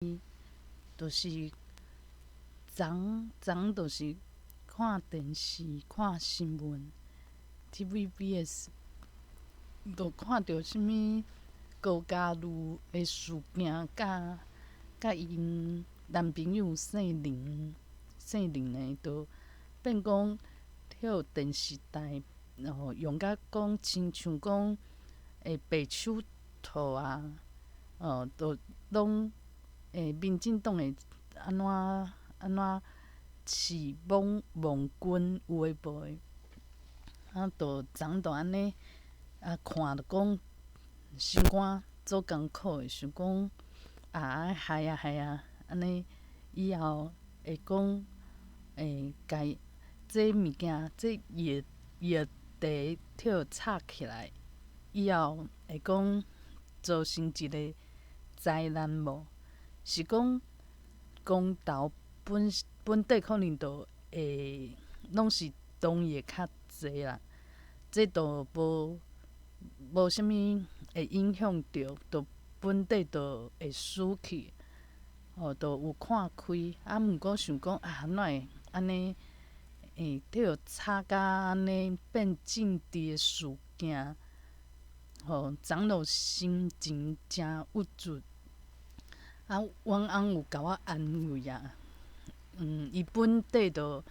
就是昨昨就是看電視看新聞，TVBS 就看著啥物高嘉瑜的事件，佮佮𪜶男朋友姓林，姓林的，就變講予電視台哦用甲講親像講會白手套啊，哦，就攏會民進黨會按怎按怎飼罔網軍有的無的，啊，就昨就按呢啊看著講心肝做艱苦的，想講啊害啊害啊，按呢以後會講會共這物件這藥藥題予炒起來，以後會講造成一個災難無？是講公投本本底可能就會攏是同意的較濟啦，這都無無啥物會影響著，就本底就會輸去，吼，就有看開。啊，毋過想講啊，哪會按呢會予炒甲按呢變政治的事件，吼，昨就心情誠鬱卒。啊，阮翁有共我安慰啊，伊本底就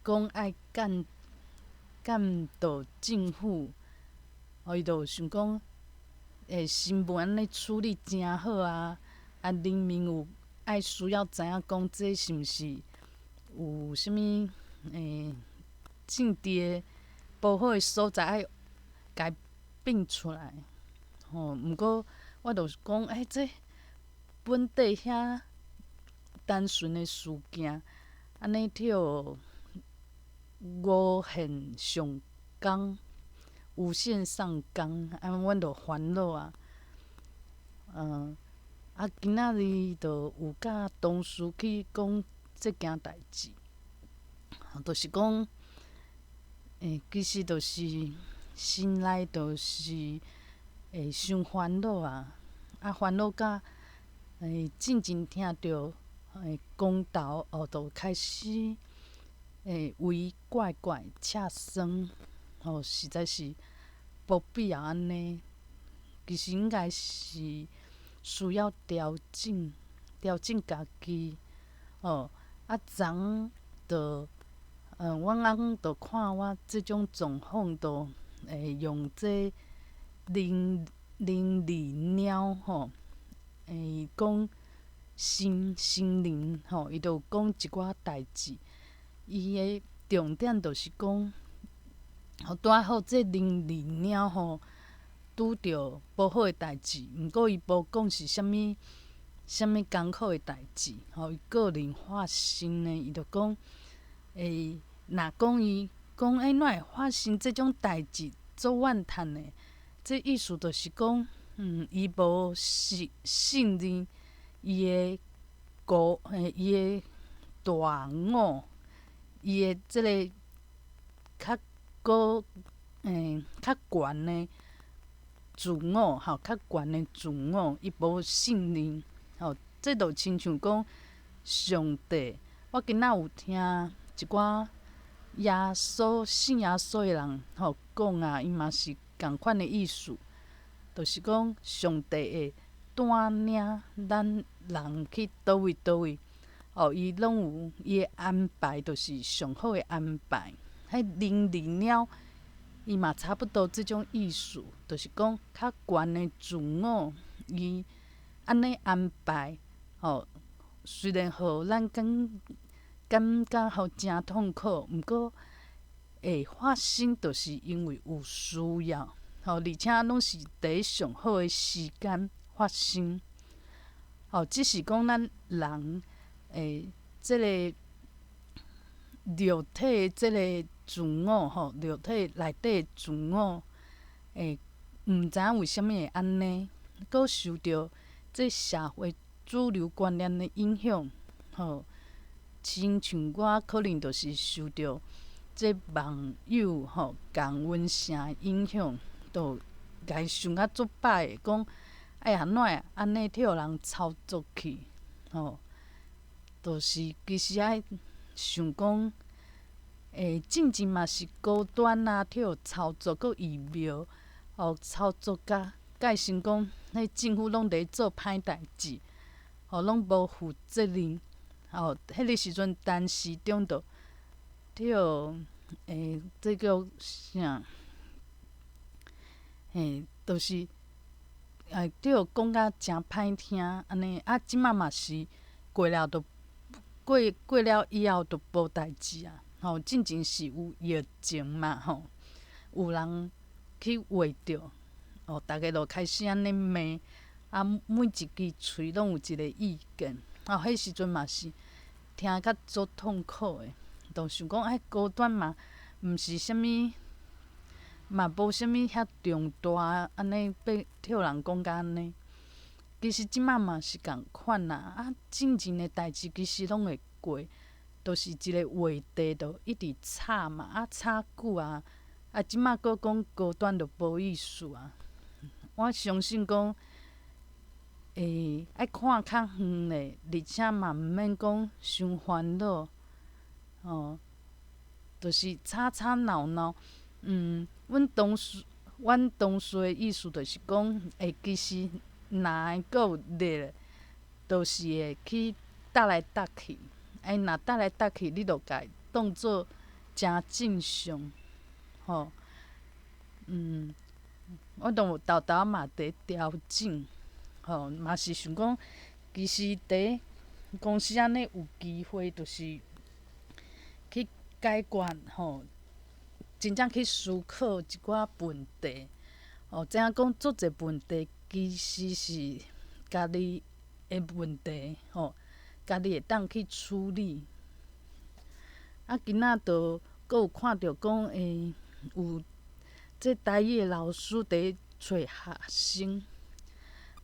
講愛監監督政府，予伊就想講，欸，新聞按呢處理誠好啊，啊，人民有愛需要知影講這是毋是有啥物欸政治的無好的所在愛共伊變出來，吼，毋過我就是講，欸，這本底遐單純的事件，按呢予無限上綱，無限上綱，啊，阮就煩惱啊。啊，今仔日就有佮同事去講這件代誌，就是講，欸，其實就是心內就是會傷煩惱啊，啊，煩惱甲欸，進前聽著欸公投哦，就開始欸胃怪怪赤酸，吼，實在是無必要按呢。其實應該是需要調整，調整家己，哦，啊，昨就，阮翁就看我這種狀況，就會用這靈靈力鳥吼，欸，講心心靈吼，伊就有講一寡代誌。伊的重點就是講，予拄仔好這靈力鳥吼拄著無好的代誌，毋過伊無講是啥物啥物艱苦的代誌，吼，伊個人發生的，伊就講，欸，若講伊講欸，哪會發生這種代誌，足怨嘆的。這意思就是講，伊無信信任伊的高，欸，伊的大我，伊的這个較高，欸，較懸的自我，吼，較懸的自我，伊無信任，吼，這就親像講上帝。我今仔有聽一寡耶穌信耶穌的人吼講啊，伊嘛是仝款的意思，就是講上帝會帶領咱人去佗位佗位，哦，伊攏有伊的安排，就是上好的安排。彼靈力鳥，伊嘛差不多這種意思，就是講較懸的自我，伊按呢安排，吼，雖然予咱感感覺予誠痛苦，毋過會發生，就是因為有需要，吼，而且攏是佇上好的時間發生，吼，只是講咱人會這个肉體這个自我，吼，肉體內底的自我會毋知影為啥物會按呢，閣受著這社會主流觀念的影響，吼，親像我可能就是受著這網友吼共溫層的影響，就共伊想甲足歹的，講哎呀，哪會按呢予人操作去？吼，就是其實愛想講，進前嘛是高端啊，去予操作閣預謀，操作甲改成講，彼政府攏佇做歹代誌，攏無負責任，彼个時陣陳時中就去予這叫啥？就是去予講甲誠歹聽按呢，啊，這馬嘛是過了就過過了以後就無代誌啊，進前是有疫情嘛，有人去畫著，逐家就開始按呢罵，啊，每一支喙攏有一个意見，彼時陣嘛是聽甲足痛苦的，就想講高端嘛，毋是啥物，嘛無啥物遐重大，按呢欲予人講甲按呢。其實這馬嘛是仝款啦，啊，進前的代誌其實攏會過，就是一个話題就一直吵嘛，啊，吵久啊，啊，這馬閣講高端就無意思啊。我相信講，愛看較遠的，而且嘛毋免講傷煩惱，就是吵吵鬧鬧，阮同事的意思就是講，其實若會閣有熱，就是會去搭來搭去，若搭來搭去，你就共伊當做誠正常，我都有沓沓仔嘛佇調整，嘛是想講，其實佇公司按呢有機會，就是去解決，真正去思考一寡問題，知影講足濟問題其實是家己的問題，家己會當去處理。啊，今仔就閣有看著講，有這台語的老師佇揣學生，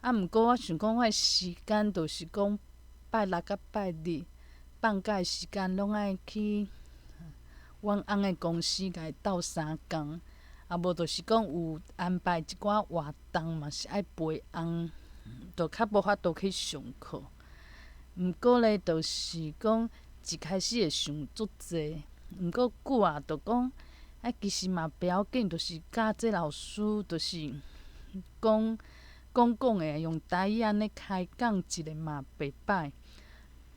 啊，毋過我想講，我的時間就是講拜六佮拜日放假的時間，攏愛去阮翁的公司共伊鬥相共，啊無就是講有安排一寡活動嘛，是愛陪翁，就較無法度去上課。毋過咧，就是講一開始會想足濟，毋過久啊，就講啊，其實嘛袂要緊，就是佮這老師就是講講講的，用台語按呢開講一下嘛袂歹。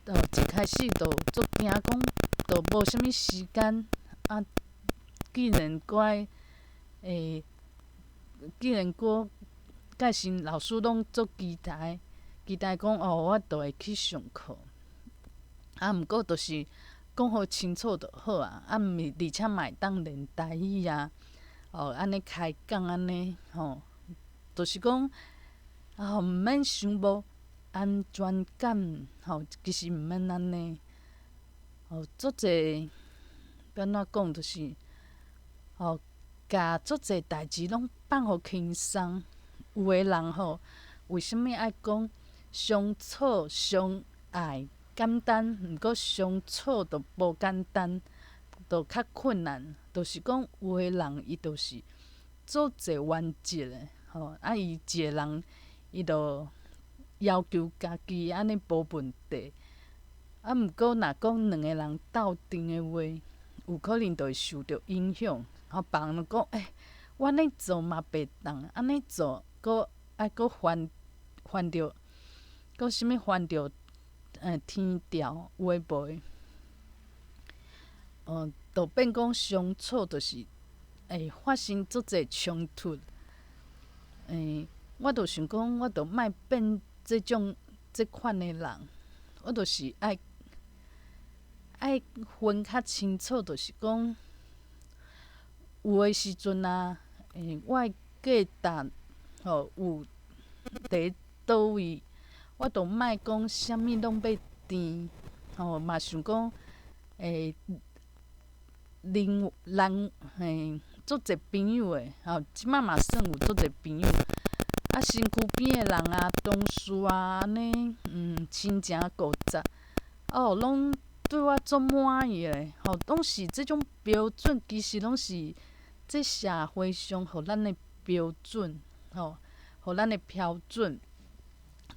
就一開始就足驚講，就無啥物時間啊，既然閣愛既然閣蓋時老師攏足期待，期待講哦，我就會去上課。啊，毋過就是講予清楚就好啊，啊，毋是而且嘛會當練台語啊，按呢開講按呢，就是講啊，毋免傷無安全感，其實毋免按呢。足濟欲按怎講，就是共足濟代誌攏放予輕鬆。有的人為啥物愛講相處相愛簡單，毋過相處就無簡單，就較困難。就是講有的人伊就是足濟原則的，啊，伊一个人伊就要求家己按呢無問題。啊，毋過若講兩個人鬥陣的話，有可能就會受著影響。別人就講，我按呢做嘛袂當，按呢做閣愛閣犯犯著，閣啥物犯著天條有的無的，就變講相處就是會發生足濟衝突。我就想講，我就莫變這種這款的人，我就是愛愛分較清楚，就是講有的時陣啊，我的價值有佇佗位，我就莫講啥物攏欲甜，嘛想講人人足濟朋友的，這馬嘛算有足濟朋友。啊，身軀邊的人啊，同事啊，按呢，親情故實，攏對我足滿意的，攏是這種標準，其實攏是這社會上予咱的標準，予咱的標準，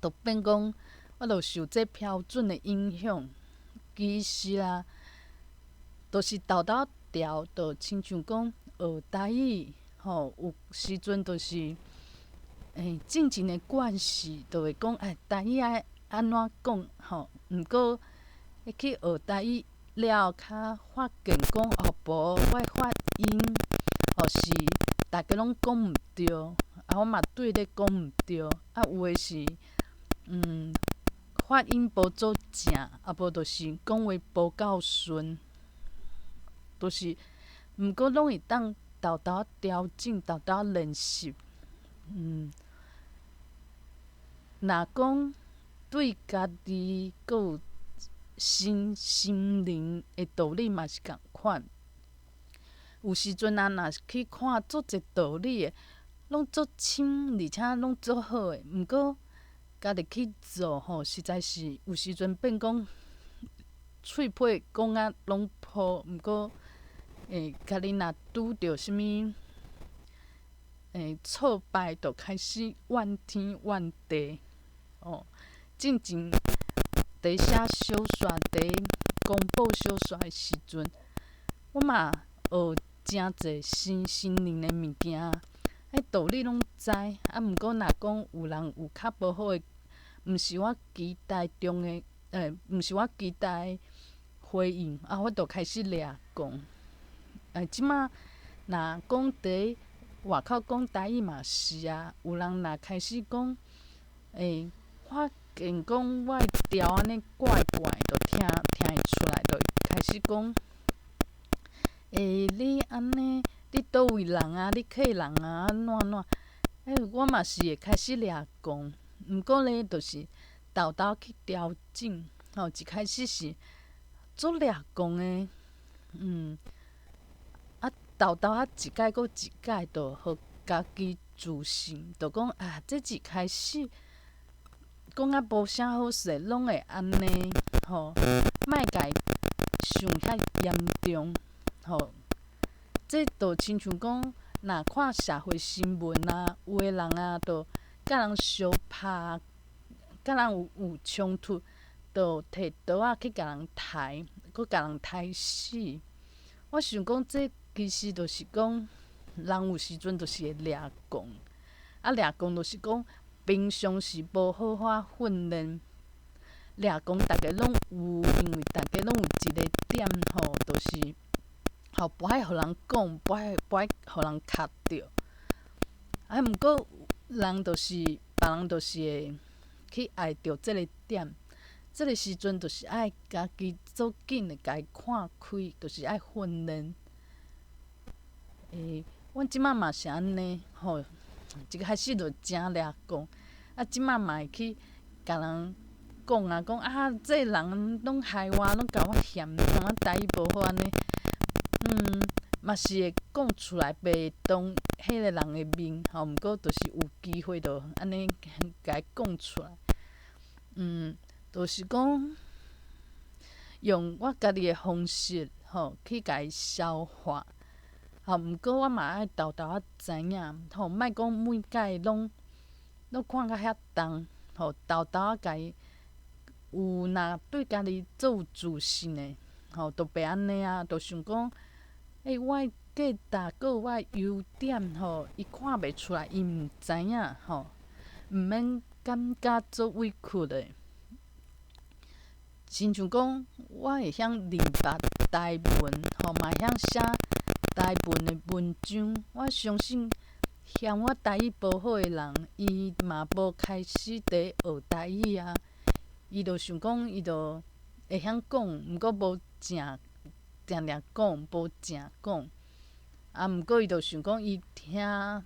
就變講我就受這標準的影響。其實啊，就是沓沓調，就親像講學台語吼，有時陣就是，進前的慣勢，就會講哎，台語愛按怎講吼？毋過去學台語了後，較發現講哦，無我的發音，吼是逐家攏講毋對，啊，我嘛對咧講毋對，啊，有的是，發音無做正，啊無就是講話無夠順，就是，毋過攏會當沓沓調整，沓沓練習，若講對家己閣有身心靈的道理嘛是仝款。有時陣啊，若是去看足濟道理的，攏足深，而且攏足好的，毋過家己去做吼，實在是有時陣變講喙皮講啊攏破，毋過家己若拄著啥物挫敗，就開始怨天怨地，哦。進前佇寫小說、佇公布小說的時陣，我嘛學誠濟身心靈的物件，彼道理攏知，啊，毋過若講有人有較無好的，毋是我期待中的，毋是我期待的回應，啊，我就開始掠狂。這馬若講佇外口講台語嘛是啊，有人若開始講，發現講我的調按呢怪怪，就聽聽會出來，就開始講，你按呢，你佗位人啊？你客人啊？按怎按怎？我嘛是會開始掠狂，毋過咧，就是沓沓去調整，吼，一開始是足掠狂的，啊，沓沓啊，一擺閣一擺，就予家己自信，就講啊，這一開始講啊無啥好勢，攏會按呢，吼，莫共伊想遐嚴重，吼。這就親像講，若看社會新聞啊，有的人啊，就佮人相拍，佮人有衝突，就提刀仔去共人刣，閣共人刣死。我想講，這其實就是講，人有時陣就是會掠狂，啊，掠狂就是講平常時無好好訓練，掠狂逐家攏有，因為逐家攏有一個點吼，就是吼不愛予人講，不愛予人卡著。啊，毋過人就是別人，就是會去礙著這個點。這個時陣就是愛家己做緊的，共伊看開，就是愛訓練。阮這馬嘛是按呢，吼，一開始就誠掠狂，啊，這馬嘛會去共人講啊，講啊，這個人攏害我，攏共我嫌，嫌我台語無好按呢，嘛是會講出來，袂當彼個人的面，吼，毋過就是有機會就按呢共伊講出來，就是講用我家己的方式，吼，去共伊消化。吼，毋過我嘛愛沓沓仔知影，吼，莫講每擺攏攏看甲遐重，吼，沓沓仔共伊有若對家己足有自信的，吼，就袂按呢啊，就想講，我的價值，閣有我的優點，吼，伊看袂出來，伊毋知影，吼，毋免感覺足委屈的。親像講，我會曉明白台文，吼，嘛會曉寫台文的文章。我相信嫌我台語無好的人，伊嘛無開始佇學台語啊。伊就想講，伊就會曉講，毋過無誠定定講，無誠講。啊，毋過伊就想講，伊聽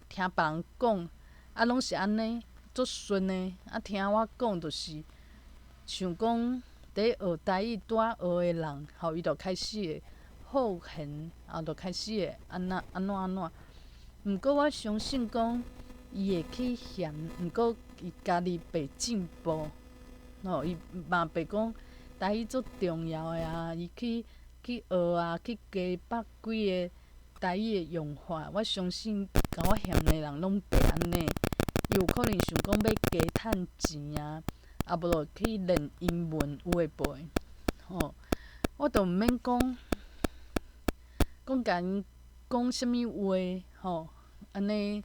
聽別人講，啊，攏是按呢，足順的。啊，聽我講，就是像講佇學台語拄仔學的人，吼，伊就開始會好嫌，啊，就開始會按怎按怎按怎。毋過我相信講，伊會去嫌，毋過伊家己袂進步，吼，伊嘛袂講台語足重要的啊，伊去去學啊，去加百幾个台語的用法。我相信共我嫌的人攏袂按呢，伊有可能想講欲加趁錢啊，啊無就去練英文有的無的，吼，我都毋免講，講共𪜶講啥物話，吼，按呢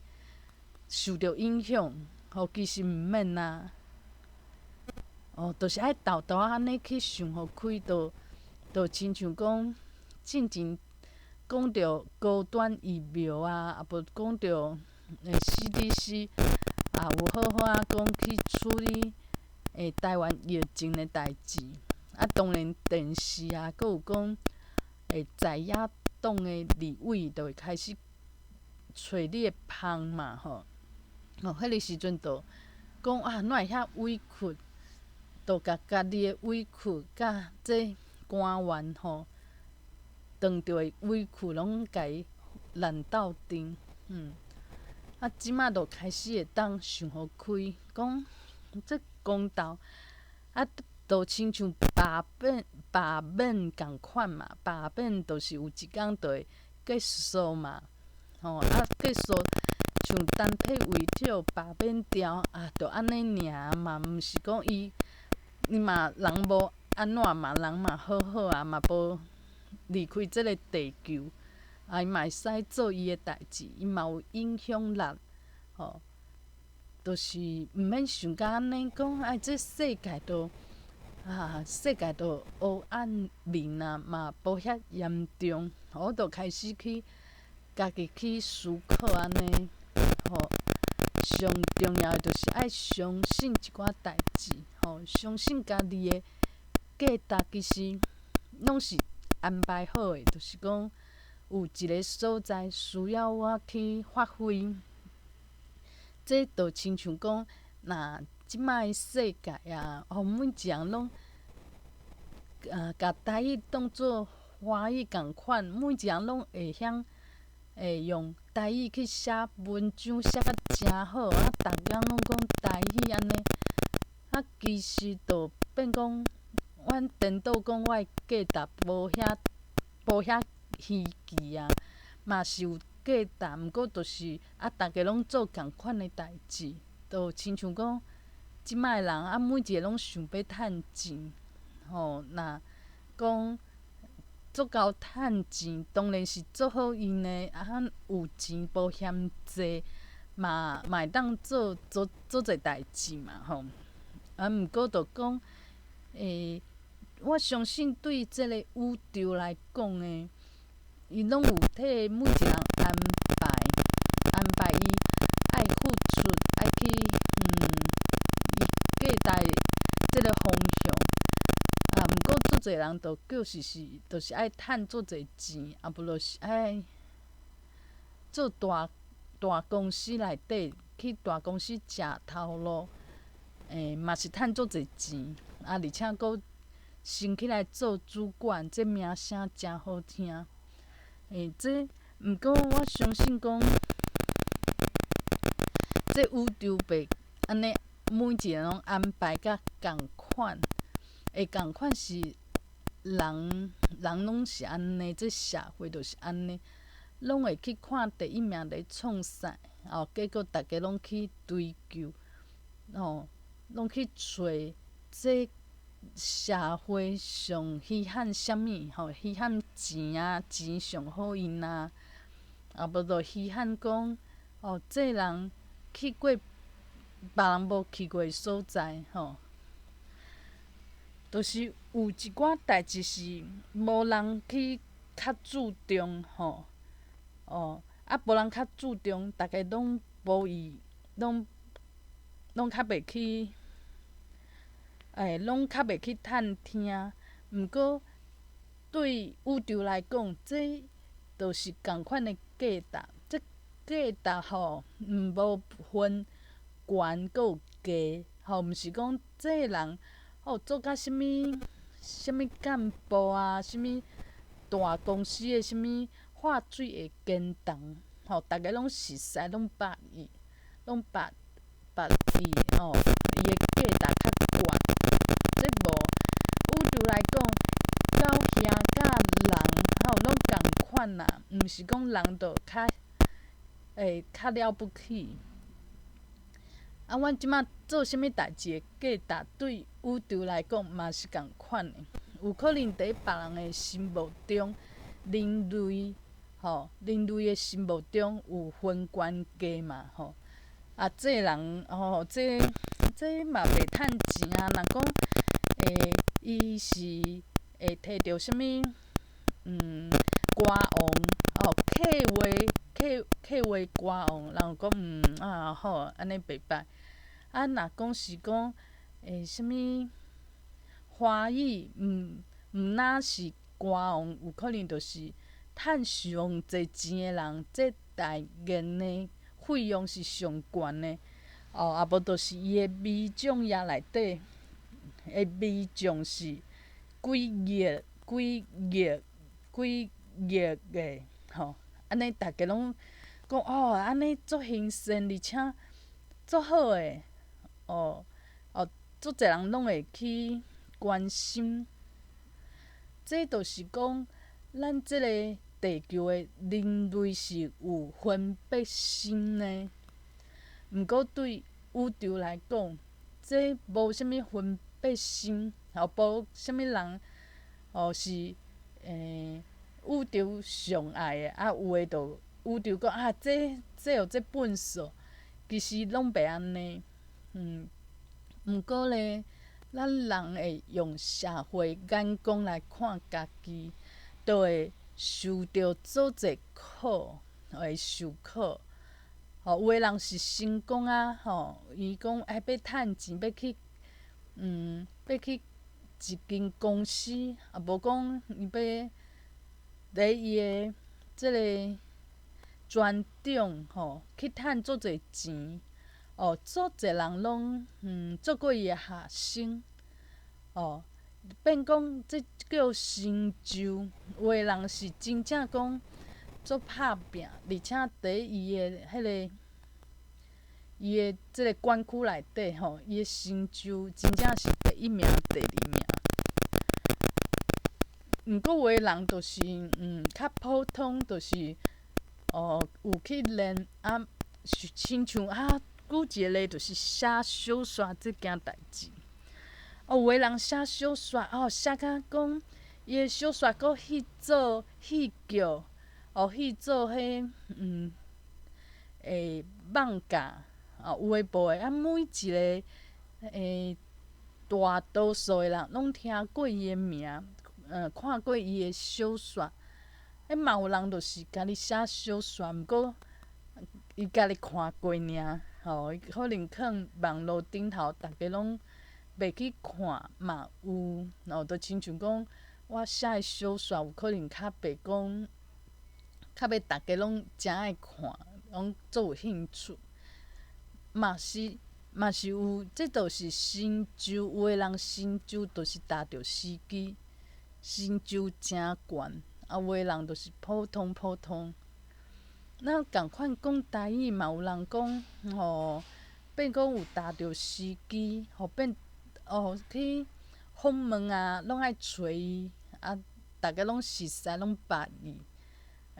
受著影響，吼，其實毋免啊。哦，就是愛沓沓仔按呢去想予開，就親像講進前講著高端疫苗啊，啊無講著CDC 也有好好仔講去處理台灣疫情的代誌。啊，當然電視啊，閣有講在野黨的立委就會開始揣你的芳嘛，吼。哦，彼个時陣就講啊，哪會遐委屈？就共家己的委屈，佮這官員吼，當著的委屈攏共伊爛鬥陣，啊，這馬就開始會當想予開，講這公道啊，就親像罷免罷免仝款嘛，罷免就是有一工就會結束嘛，吼啊結束，像陳柏惟予罷免掉啊，就按呢爾嘛，毋是講伊。伊嘛人無按怎嘛，人嘛好好啊，嘛無離開這个地球，啊，伊嘛會使做伊的代誌，伊嘛有影響力，吼，就是毋免想甲按呢講，哎，這世界都啊，世界都黑暗面啊，嘛無遐嚴重，我就開始去家己去思考按呢，吼。上重要的就是愛相信一寡代誌，吼，相信家己的價值其實攏是安排好的，就是講有一个所在需要我去發揮。這就親像講，若這擺的世界啊，吼，每一人攏啊，共台語當做華語仝款，每一人攏會曉會用台語去寫文章，寫甲誠好，啊，逐工攏講台語按呢，啊，其實就變講，阮顛倒講我的價值無遐無遐稀奇啊，嘛是有價值，毋過就是啊，逐家攏做仝款的代誌，就親像講，這擺的人啊，每一个攏想欲趁錢，吼，若講足夠趁錢，當然是足好用的，啊，有錢無嫌濟，嘛嘛會當做足足濟代誌嘛，吼。啊，毋過就講，我相信對這個宇宙來講呢，伊攏有替每一個人安排，安排伊愛付出，愛去伊價值這個方向。啊，毋過足濟人就叫是是，就是愛趁足濟錢，啊無就是愛做大大公司內底，去大公司食頭路，嘛是趁足濟錢，啊，而且閣升起來做主管，這名聲誠好聽。這毋過我相信講，這宇宙袂按呢每一个攏安排甲仝款，會仝款是人人攏是按呢，這社會就是按呢，攏會去看第一名咧創啥，哦，結果逐家攏去追求，吼，攏去揣這社會上稀罕啥物，吼，稀罕錢啊，錢上好用啊，啊無就稀罕講，哦，這人去過別人無去過的所在，吼，就是有一寡代誌是無人去較注重，吼，哦，啊，無人較注重，逐家攏無伊，攏攏較袂去。攏較袂去探聽，毋過對宇宙來講，這就是仝款的價值。這價值吼，毋無分懸閣有低，吼，毋是講這个人吼做甲啥物啥物幹部啊，啥物大公司的啥物化水的堅重，吼，逐家攏熟似，攏捌伊，攏捌捌伊，吼，伊的價值較懸。這無宇宙來講，狗兄佮人吼攏仝款啦，毋是講人就較會較了不起。啊，阮這馬做啥物代誌的價值，對宇宙來講嘛是仝款的。有可能佇別人的心目中，人類吼，人類的心目中有分懸低嘛吼。啊，這人吼，這嘛袂趁錢啊。若講伊是會提著啥物歌王哦，客話客客話歌王，人就講啊好，按呢袂䆀。啊，若講是講啥物華語，毋若是歌王，有可能就是趁上濟錢的人，這代言的費用是上懸的。哦，啊無就是伊的民眾也內底的民眾是幾億、幾億、幾億个吼，按呢逐家攏講哦，按呢足興盛，而且足好的，哦哦，足濟人攏會去關心。這就是講，咱這个地球的人類是有分別心的。毋過對宇宙來講，這無啥物分別心，吼，無啥物人哦是宇宙上愛的，啊有的就宇宙講啊，這有這笨手，其實攏袂按呢。毋過咧，咱人會用社會眼光來看家己，就會受著足濟苦，會受苦。吼，有的人是成功啊，吼，伊講愛欲趁錢，欲去一間公司，啊無講伊欲佇伊的這个專長吼去趁足濟錢，哦，足濟人攏做過伊的學生，哦，變講這叫成就。有的人是真正講足拍拚，而且佇伊的彼个伊的這个管區內底吼，伊的成就真正是第一名、第二名。毋過有的人就是較普通，就是哦有去練啊，親像啊，舉一個例，就是寫小說這件代誌。哦，有的人寫小說哦，寫甲講伊的小說閣去做戲劇，哦去做彼網架，哦有的無的啊，每一个大多數的人攏聽過伊的名，看過伊的小說。彼嘛有人就是家己寫小說，毋過伊家己看過爾，吼，伊可能囥網路頂頭，逐家攏袂去看嘛有，哦，就親像講我寫的小說有可能較袂講，較袂逐家攏誠愛看，攏足有興趣。嘛是有，這就是成就，有的人成就就是踏著時機，成就誠懸，啊有的人就是普通普通。那仝款講台語嘛，有人講吼，變講有踏著時機，吼變哦去訪問啊，攏愛揣伊，啊，逐家攏熟似，攏捌伊，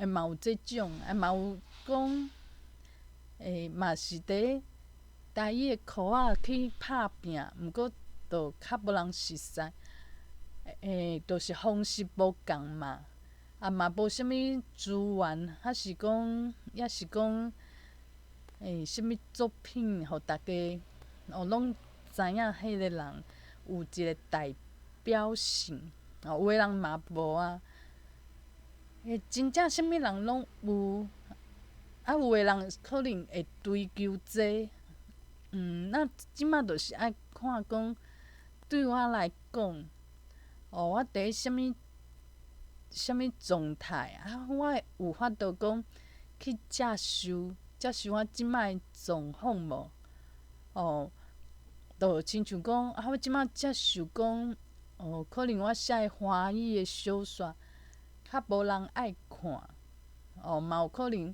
嘛有這種，啊嘛有講，嘛是佇台語的箍仔去拍拚，毋過就較無人熟似，就是方式無仝嘛，啊嘛無啥物資源，還是講，抑是講，啥物作品，予逐家哦攏知影彼个人有一个代表性，哦，有的人嘛無啊，真正啥物人攏有，啊有的人可能會追求這，那這馬就是愛看講，對我來講，哦，我佇啥物啥物狀態啊，我會有法度講去接受接受我這馬的狀況無？哦，就親像講，啊，我這馬接受講，哦，可能我寫的華語的小說較無人愛看，哦，嘛有可能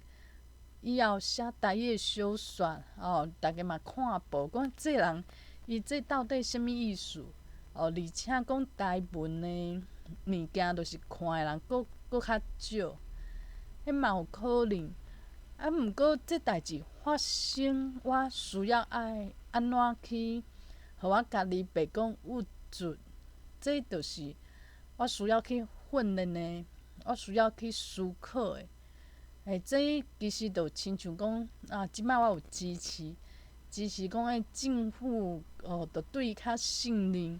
以後寫台語的小說，哦，逐家嘛看無，講這人伊這到底啥物意思？哦，而且講台文的物件，就是看的人閣閣較少，彼嘛有可能。啊，毋過這代誌發生，我需要愛按怎去予我家己袂講鬱卒？這就是我需要去訓練的，我需要去思考的。欸，這其實就親像講啊，這擺我有支持，支持講欸，政府哦，就對伊較信任。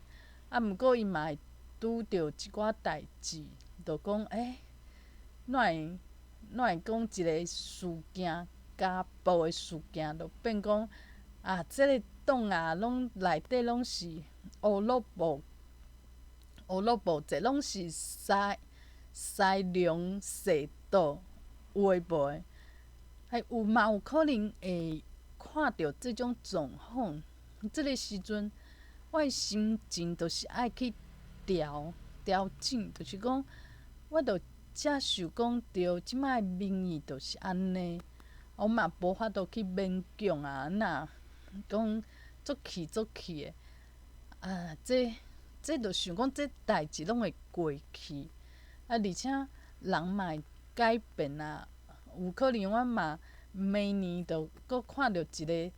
啊，毋過伊嘛會拄著一寡代誌，就講欸，哪會哪會講一個事件，家暴的事件，就變講啊，這个黨啊，攏內底攏是烏魯布，烏魯布，這攏是西西龍世道有的無的，還有嘛有可能會看著這種狀況，這个時陣，我的心情就是愛去調調整，就是講，我著接受講著，這擺民意就是按呢，我嘛無法度去勉強啊，若講足氣足氣的，啊，這這著想講這代誌攏會過去，啊，而且人嘛會改變啊，有可能我嘛明年就閣看著一个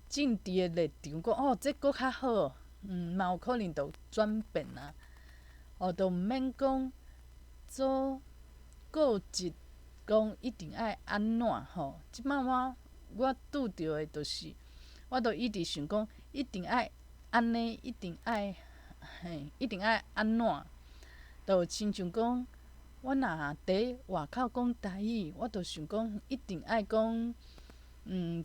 政治的立場，講哦，這閣較好，嘛有可能就轉變啊，哦，就毋免講做固執，講一定愛按怎吼。這擺我我拄著的就是，我都一直想講，一定愛按呢，一定愛嘿，一定愛按怎，就親像講，我若佇外口講台語，我就想講一定愛講，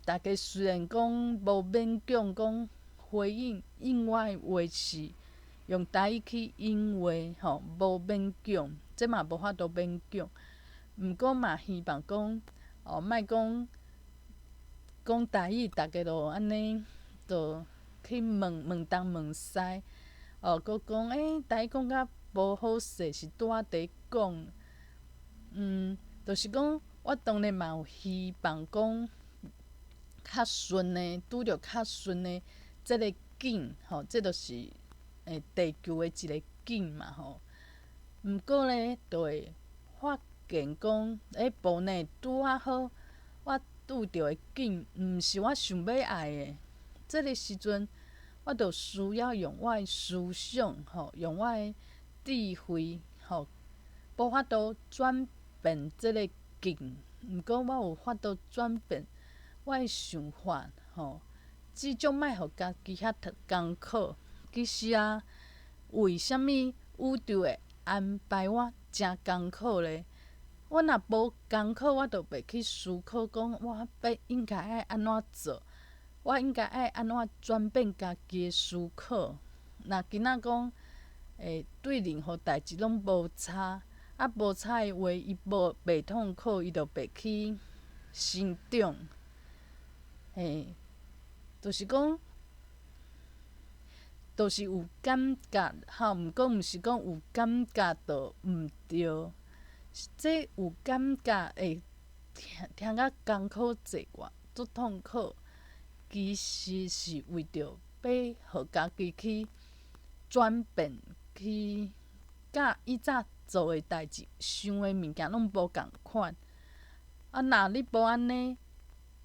大家雖然講無勉強講回應應我的話是用台語去應話吼，無勉強，這嘛無法度勉強。毋過嘛希望講，哦，莫講講台語，逐家就按呢，就去問問東問西，哦，閣講欸，台語講甲無好勢，是拄仔佇講，就是講我當然嘛有希望講較順的，拄著較順的這个境吼，這就是地球的一个境嘛吼。毋過咧，就會發現講，欸，無呢，拄仔好，我拄著的境毋是我想欲愛的。這个時陣，我就需要用我的思想吼，用我的智慧吼，無法度轉變這个境，毋過我有法度轉變我的想法吼，至少莫予家己遐艱苦。其實啊，為啥物宇宙會安排我誠艱苦咧？我若無艱苦，我就袂去思考講我欲應該愛按怎做，我應該愛按怎轉變家己的思考。若今仔講，欸，對任何代誌攏無差，啊無差的話，伊無袂痛苦，伊就袂去成長。嘿，就是講，就是有感覺，吼，毋過毋是講有感覺就毋對。這有感覺會聽聽甲艱苦濟寡，足痛苦，其實是為著欲予家己去轉變，去佮以早做的代誌、想的物件攏無仝款。啊，若你無按呢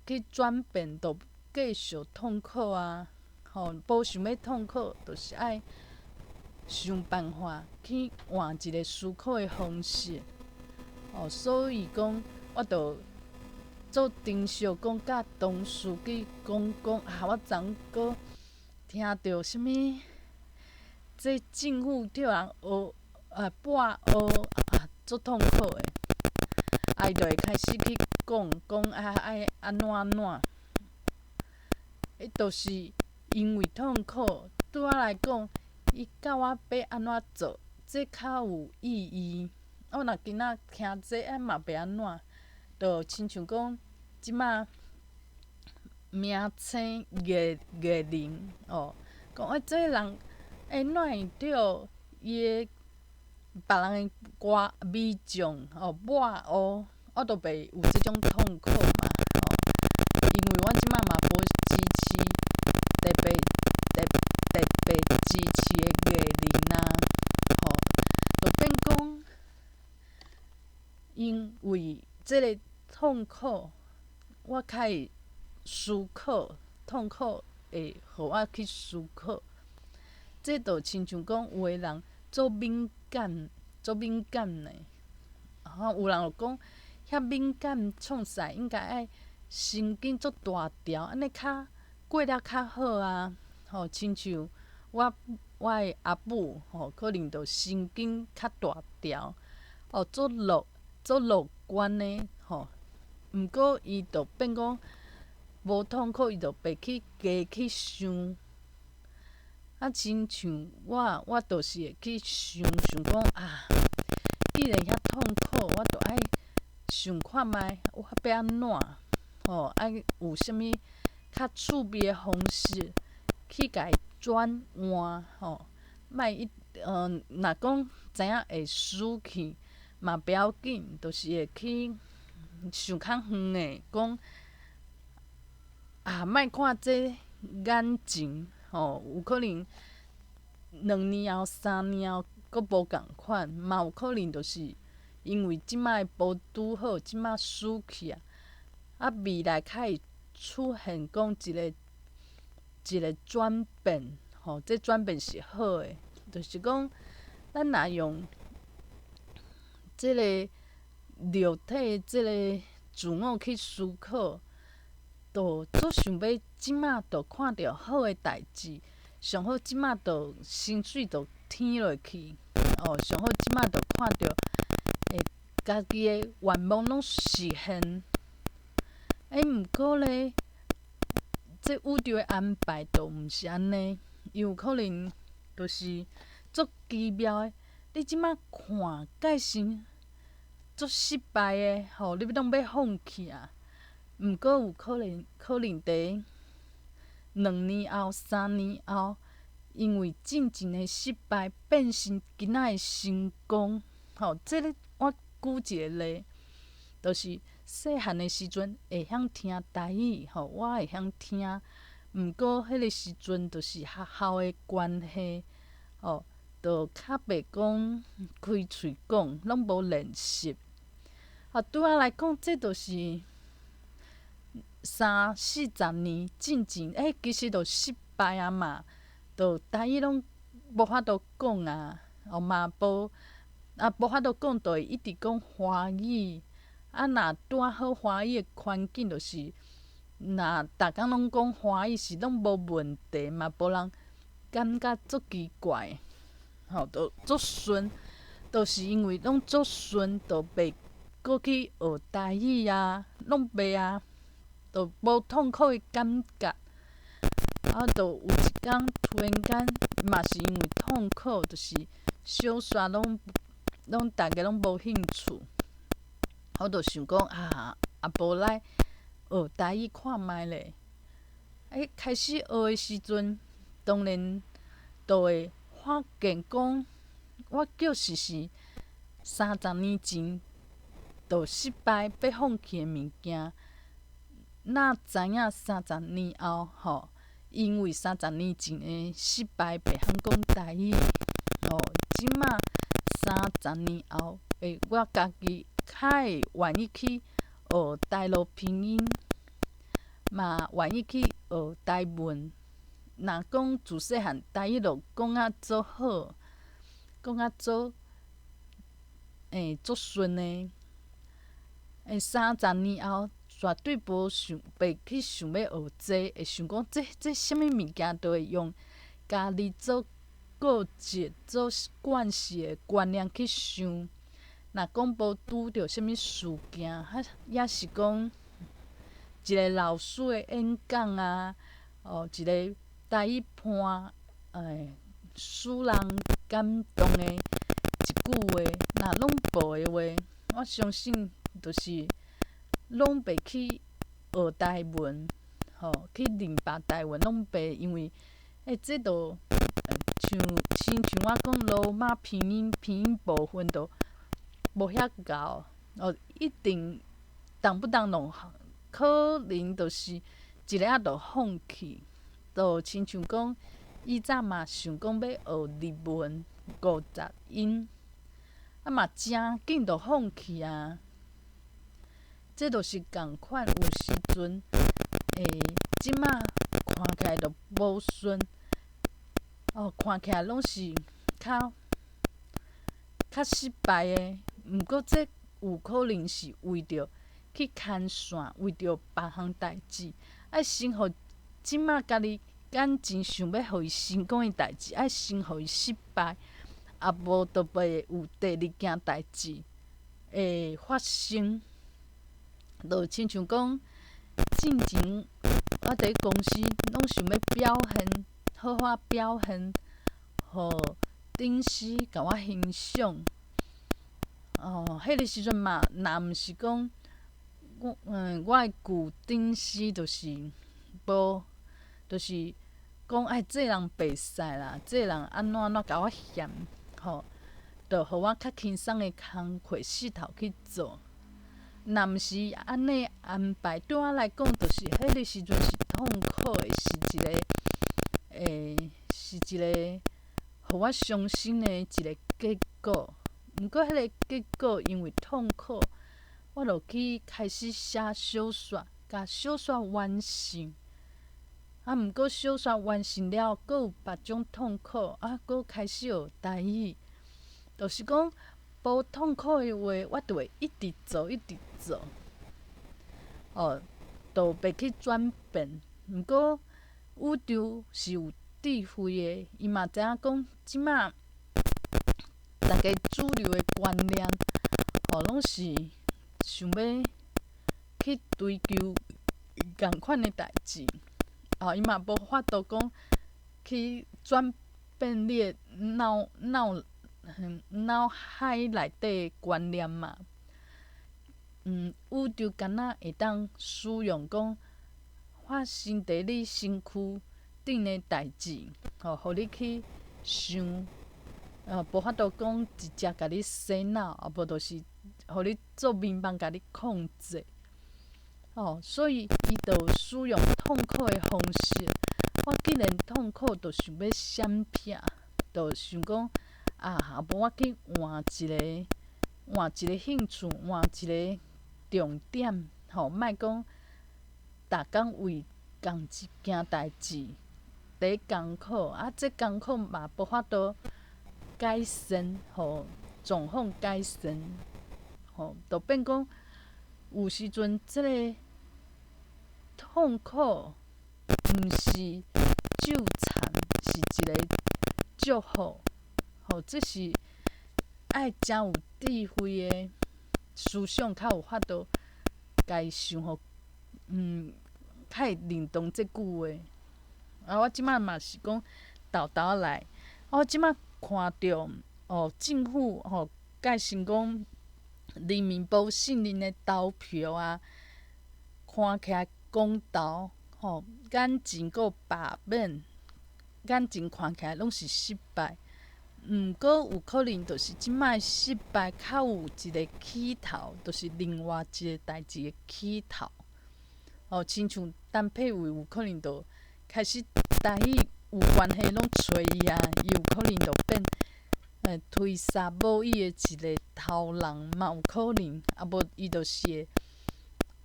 去轉變，就繼續痛苦啊！吼，無想欲痛苦，就是愛想辦法去換一个思考的方式。哦，所以講，我就做珍惜講，佮同事去講講啊，我昨昏閣聽著啥物，這政府叫人學啊跋烏啊，足痛苦的。啊，伊就會開始去講講啊，愛按怎按怎。彼就是因為痛苦，對我來講，伊教我欲按怎做，這較有意義。我若今仔聽這啊嘛袂按怎，就親像講這擺明星藝藝人哦，講欸這个人欸哪會著伊的別人的歌民眾哦抹烏，我都袂有這種痛苦嘛吼，因為阮這擺嘛無支持特別特特別支持的藝人啊，吼，就變講因為這个痛苦，我較會思考，痛苦會予我去思考。這就親像講有的人足敏感，足敏感的，吼，有人就講遐敏感創啥應該愛神經足大條，按呢較過得較好啊。吼，親像我的阿母吼，可能就神經較大條，哦，足樂觀的吼。毋過伊就變講無痛苦，伊就袂去加去想。啊，親像我，我就是會去想想講啊，既然遐痛苦，我就愛想看覓，我欲按怎吼，愛有啥物較趣味的方式去共伊轉換吼，莫一若講知影會死去嘛不要緊，就是會去想較遠的，講啊，莫看這眼前吼，有可能2年後、3年後閣無仝款，嘛有可能就是因為這擺無拄好，這擺死去啊，啊未來較會出現講一個一個轉變，吼，這轉變是好的，就是講咱若用這個肉體這個自我去思考，就足想欲這馬就看著好的代誌，上好這馬就薪水就添落去，哦，上好這馬就看著會家己的願望攏實現。欸，毋過咧，這宇宙的安排就毋是按呢，伊有可能就是足奇妙的。你這馬看蓋是足失敗的，吼，你攏欲放棄啊。毋過有可能，可能佇2年後、3年後，因為進前的失敗變成今仔的成功。吼，這个我舉一個例，就是細漢的時陣會曉聽台語，吼，我會曉聽。毋過彼個時陣就是學校的關係，吼，就較袂講開喙講，攏無練習。啊，對我來講，這就是三四十年進前，欸，其實就失敗啊嘛，就台語攏無法度講啊，哦嘛無啊無法度講，就會一直講華語。啊，若拄仔好華語的環境，就是若逐工攏講華語是攏無問題嘛，無人感覺足奇怪，吼，就足順，就是因為攏足順，就袂閣去學台語啊，攏袂啊。就無痛苦的感覺，啊，就有一工突然間嘛是因為痛苦，就是小煞攏攏逐家攏無興趣，我就想講啊，啊無來學台語看覓咧。欸，開始學的時陣，當然就會發現講，我確實是30年前就失敗欲放棄的物件。哪知影三十年後，吼，因為三十年前的失敗，袂曉講台語，吼，這馬三十年後，欸，我家己較會願意去學大陸拼音，嘛願意去學台文。若講自細漢台語就講啊足好，講啊足，欸，足順的，欸，三十年後。絕對無想，袂去想欲學這個，會想講這這啥物物件，都會用家己做固執、做慣勢的觀念去想。若講無拄著啥物事件，抑是講一個老師的演講啊，哦，一個台語伴，欸，使人感動的一句話，若攏無的話，我相信就是。攏袂去學台文，吼，去明白台文攏袂，因為欸，這就像親像我講羅馬拼音拼音部分都無遐𠢕，哦，一定動不動攏可能就是一下仔就放棄，就親像講以前嘛想講欲學日文50音，啊嘛誠緊就放棄啊。這就是仝款，有時陣，欸，這馬看起來就無順，哦，看起來攏是較較失敗的。毋過這有可能是為著去牽線，為著別項代誌，愛先予這馬家己眼前想欲予伊成功的代誌，愛先予伊失敗，啊無就袂有第二件代誌會發生。就親像講，進前我佇公司攏想欲表現，好好表現，予頂司共我欣賞。哦，彼个時陣嘛，若毋是講，我的舊頂司就是無，就是講哎，這人袂使啦，這人按怎按怎共我嫌，吼，就予我較輕鬆的工課勢頭去做。若毋是按呢安排，對我來講，就是彼个時陣是痛苦的，是一个，是一個予我傷心的一個結果。毋過彼个結果因為痛苦，我就去開始寫小說，共小說完成。啊，毋過小說完成了，閣有別種痛苦，啊，閣開始學台語，就是講無痛苦的話，我就會一直做，一直做，哦，就袂去轉變。毋過宇宙是有智慧的，伊嘛知影講，這馬大家主流的觀念，吼，攏是想欲去追求仝款的代誌，哦，伊嘛無法度講去轉變你的腦腦腦海內底的觀念嘛。宇宙敢若會當使用講發生佇你身軀頂的代誌，吼，予你去想，無法度講直接共你洗腦，啊無就是予你做眠夢，共你控制。哦，所以伊就使用痛苦的方式。我既然痛苦，就想欲閃避，就想講啊，無我去換一个，換一個興趣，換一個重點，吼，莫講逐工為仝一件代誌佇艱苦，啊，這艱苦嘛無法度改善，吼，狀況改善，吼，就變講有時陣這个痛苦毋是咒殘，是一个祝福，吼，這是愛誠有智慧的思想，較有法度共伊想予，較會認同這句話。啊，我這馬嘛是講沓沓來，我這馬看著哦，政府吼改成講人民無信任的投票啊，看起來公投吼，眼前閣罷免，眼前看起來攏是失敗。毋過有可能就是這擺失敗較有一个起頭，就是另外一个代誌的起頭。哦，親像陳柏惟有可能就開始台語有關係攏揣伊啊，伊有可能就變推捒母語的一个頭人嘛有可能，啊無伊就是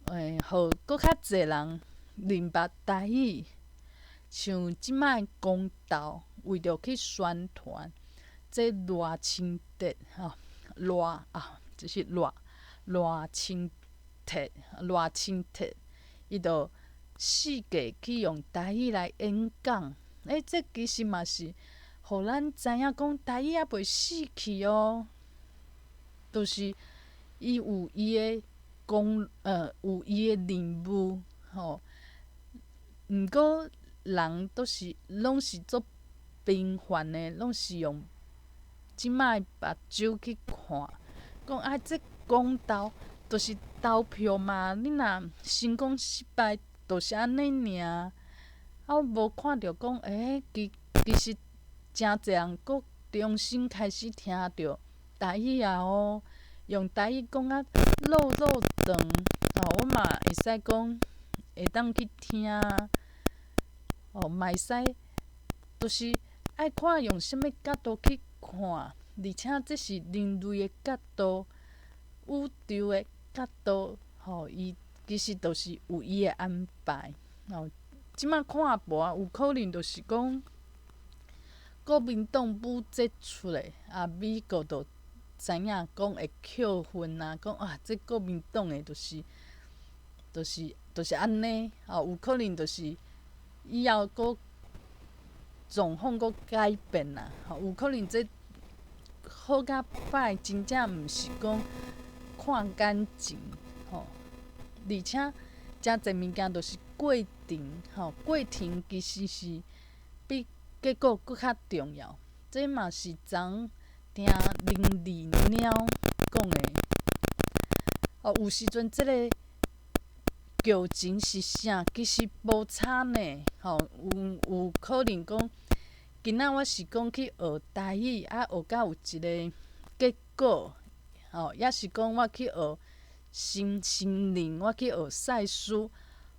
會予閣較濟人明白台語。像這擺公投為著去宣傳這賴清德吼，賴啊，這是賴賴清德，賴清德，伊就四界去用台語來演講。欸，這其實嘛是予咱知影講台語猶袂死去哦，就是伊有伊的功，有伊的任務吼。毋過人都是攏是足平凡的，攏是用這擺目睭去看，講啊，這公投就是投票嘛，你若成功失敗，就是按呢爾。啊，我無看著講，欸，其其實誠濟人閣重新開始聽著台語啊哦，用台語講啊落落長，哦，我嘛會使講會當去聽，哦，嘛會使，就是愛看用啥物角度去看，而且這是人類的角度，宇宙的角度，吼，伊其實就是有伊的安排，哦。這馬看無啊，有可能就是講國民黨武節出來，啊，美國就知影講會扣分啊，講啊，這國民黨的就是按呢，哦，有可能就是以後閣狀況閣改變啦，吼，有可能這好佮歹，真正毋是講看感情，吼，而且誠濟物件就是過程，吼，過程其實是比結果閣較重要。這嘛是昨聽林麗鳥講的。哦，有時陣這个劇情是啥，其實無差呢，吼，有可能講，今仔我是講去學台語，啊，學甲有一个結果，吼，抑是講我去學心心靈，我去學賽斯，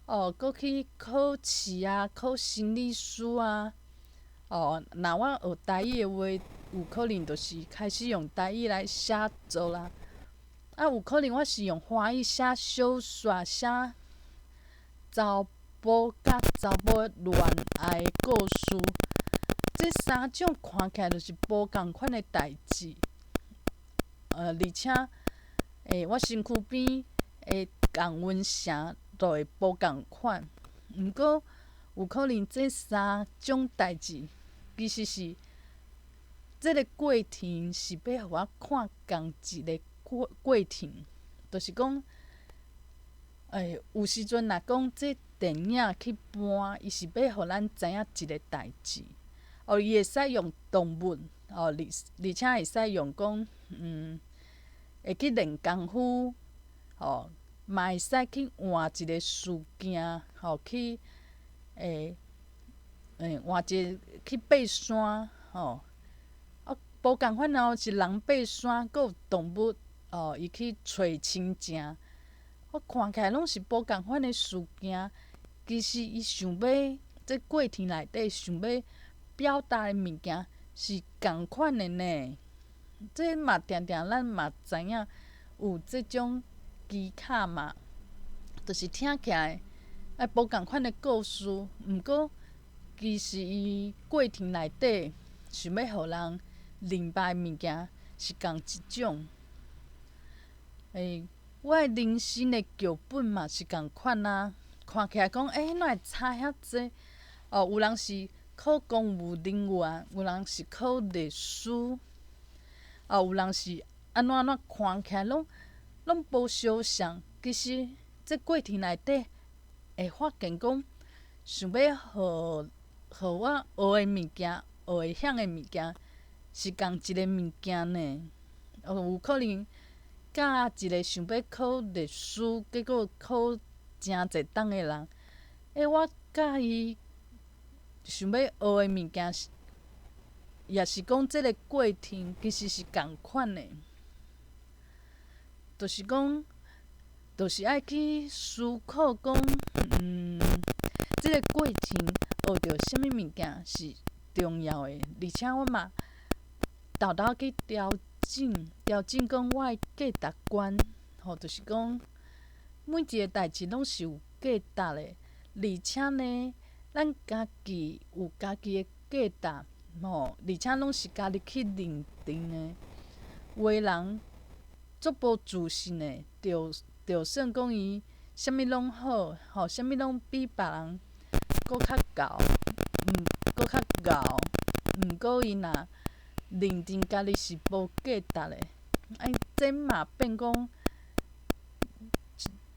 哦，閣去考試啊，考心理師啊，哦，若我學台語的話，有可能就是開始用台語來寫作啦。啊，有可能我是用華語寫小說，寫查埔佮查某戀愛故事，這三種看起來就是無仝款的代誌。而且，我身軀邊的共溫層都會無仝款。毋過，有可能這三種代誌其實是這个過程是欲予我看仝一个過程，就是講，有時陣若講這電影去搬，伊是欲予咱知影一个代誌。哦，伊會使用動物，哦，而且會使用講，會去練功夫，哦，嘛會使去換一个事件，吼，去，換一个去爬山，吼，啊，無仝款哦，是人爬山，閣有動物，哦，伊去揣親情，我看起來攏是無仝款的事件，其實伊想欲，這過程內底想欲表達的物件是仝款的呢。這嘛定定咱嘛知影有這種技巧嘛，就是聽起來啊無仝款的故事，毋過其實伊過程內底想欲予人明白的物件是仝一種。我的人生的劇本嘛是仝款啊，看起來講，哪會差遐濟？哦，有人是考公務人員，有人是考律師，哦，有人是按怎按怎看起來攏無相像。其實這過程內底會發現講，想欲予我學的物件，學會曉的物件是仝一个物件呢。哦，有可能教一个想欲考律師，結果考誠濟檔的人，我教伊想欲學的物件是，也是講這个過程其實是仝款的，就是講，就是愛去思考講，這个過程學著啥物物件是重要的，而且我嘛沓沓去調整，調整講我的價值觀，吼，就是講每一个代誌攏是有價值的，而且呢，咱家己有家己的價值，吼，而且攏是家己去認定的。有的人足無自信的，就算講伊啥物攏好，吼，啥物攏比別人閣較𠢕，閣較𠢕，毋過伊若認定家己是無價值的，哎，這嘛變講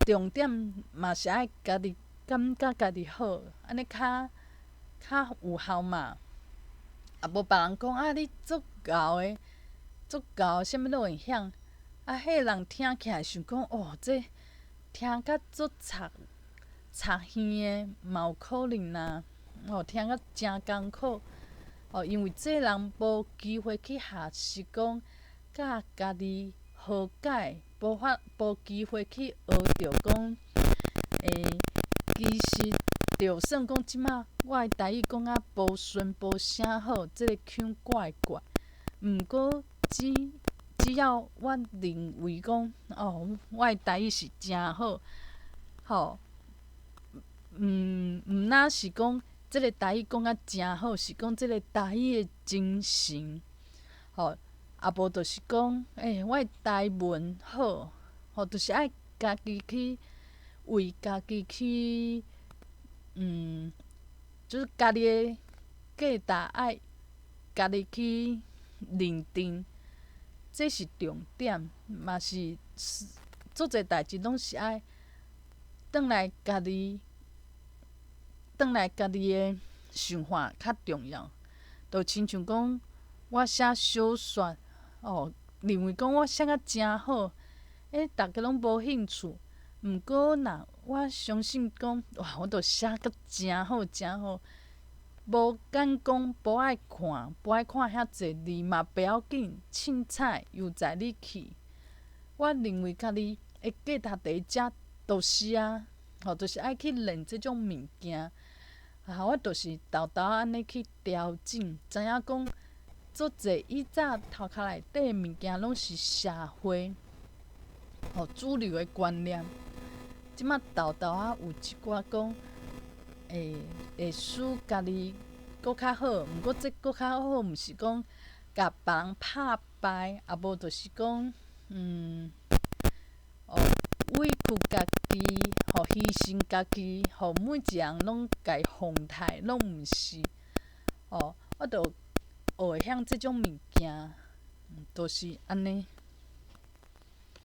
重點嘛是愛家己感覺家己好，按呢較較有效嘛。啊，無別人講啊，你足𠢕的，足𠢕，啥物攏會曉。啊，彼个人聽起來想講，哦，這聽甲足插插耳的，嘛有可能啊。哦，聽甲誠艱苦。哦，因為這人無機會去學習講，佮家己和解，無法無機會去學著講，其實就算講這馬我的台語講甲無順無啥好，這个腔怪怪，毋過只要我認為講，哦，我的台語是誠好，吼，毋若是講這个台語講甲誠好，是講這个台語的精神，吼，啊無就是講，欸，我的台文好，吼，就是愛家己去為家己去，就是家己的價值愛家己去認定，這是重點，嘛是足濟代誌攏是愛轉來家己，轉來家己的想法較重要。就親像講，我寫小說，哦，認為講我寫甲誠好，欸，逐家攏無興趣。毋過若我相信講，哇，我都寫甲誠好誠好，無敢講無愛看，無愛看遐濟字嘛袂要緊，凊彩由在你去。我認為家己的價值佇遮就是啊，吼，就是愛去練這種物件。啊，我就是沓沓按呢去調整，知影講足濟以早頭殼內底的物件攏是社會吼主流的觀念。這馬沓沓仔有一寡講，會使家己閣較好，毋過這閣較好，毋是講共別人拍敗，啊無就是講，哦，委屈家己，予犧牲家己，予每一個人攏共伊奉抬，攏毋是。哦，我就學會曉這種物件，就是按呢。